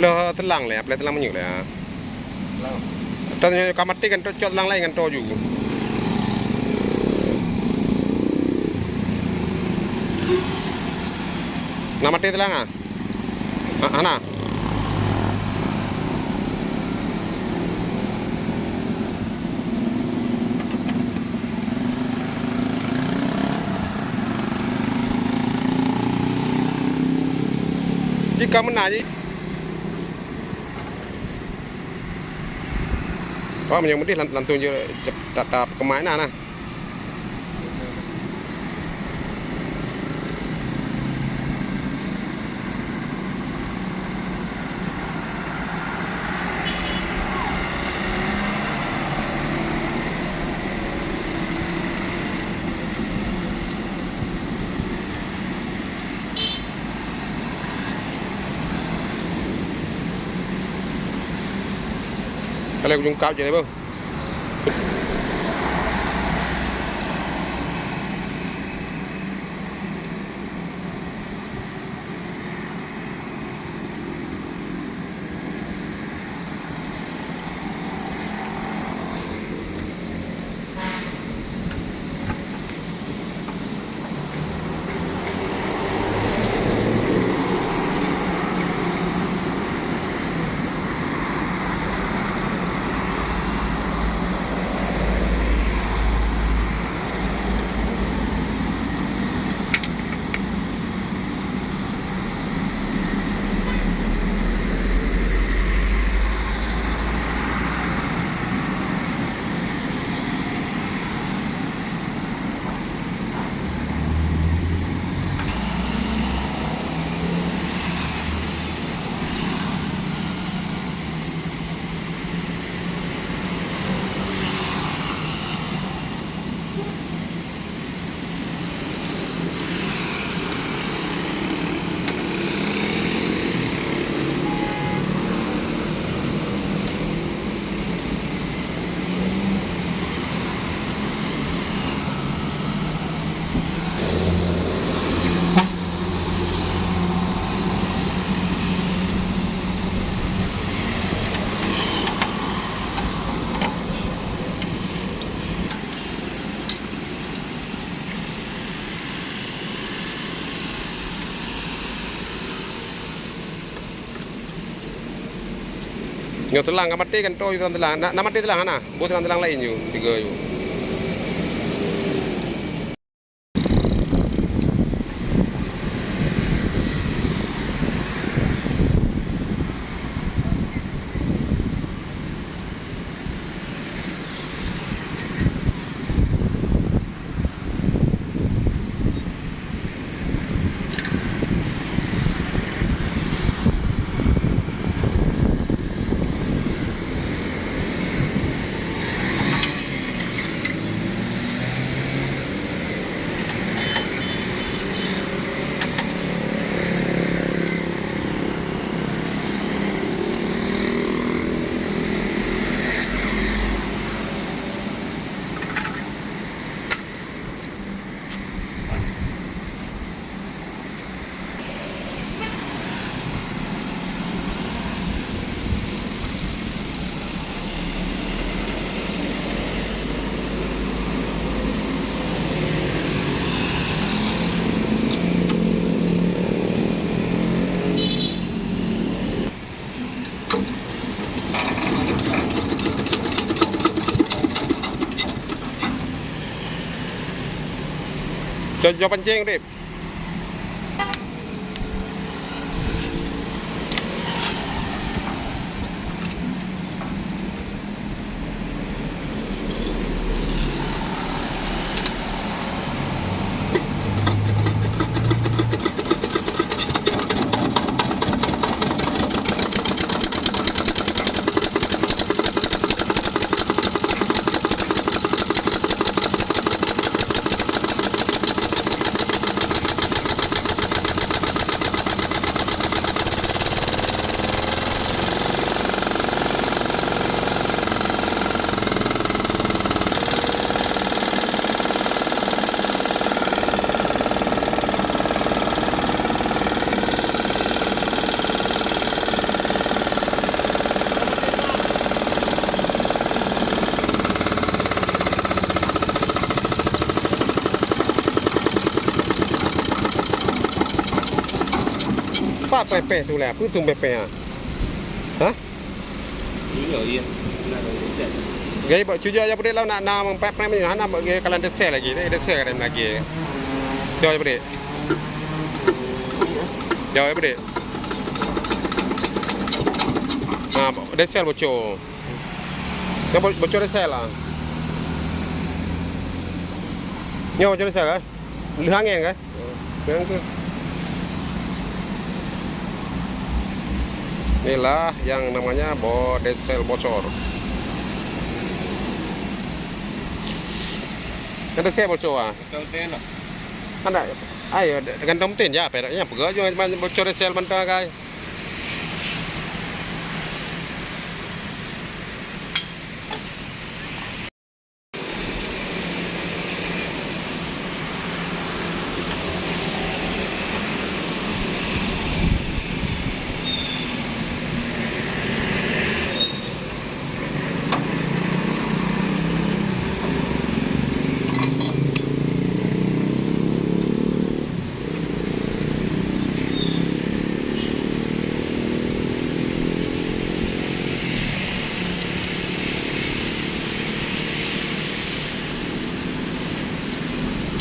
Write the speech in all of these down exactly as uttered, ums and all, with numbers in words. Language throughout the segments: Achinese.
Lheuh teulang lé, aplai teulang minyeuk lé, ha. Teulang. Teulang ka maté kan, cok teulang laén kan, toh ju. Na maté teulang, ha? Ha, hana. Jika meunan jih. Oh, meunyoe meudeh lan-, langsung je ta-, ta-, peukeumat na, na. Ka lheueh ujong kab jih, beuh. Nyoe teulang ka maté kan, toh teulang-teulang. Na, na maté teulang hana? Boh teulang-teulang laén ju, tiga ju. Jauh, jauh pancing, Udép. Pat péh-péh tu lah, peue tu péh-péh ah? Hah? Iya, iya. Nah, iya. Gaya bak cuja ya peudeh lah nak na mempéh-péh ni, hana bak gaya kalan desel lagi, desel kan lagi. Jauh ya peudeh. Jauh ya peudeh. Nah, desel bocor. Nyoe bo-, bocor desel lah. Nyoe bocor desel lah. Lheueh angén kan? Lheueh angén. Inilah yang namanya bo-, desel bocor. Kan desel bocor ah. Betul, betul lah. Kan dak, ayo, gantung mesin je, perak nya peugah je bocor desel mantong kai.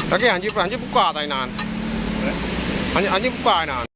Lagèe hanjeuet, hanjeuet buka tai nan. Hanjeuet, hanjeuet buka nan.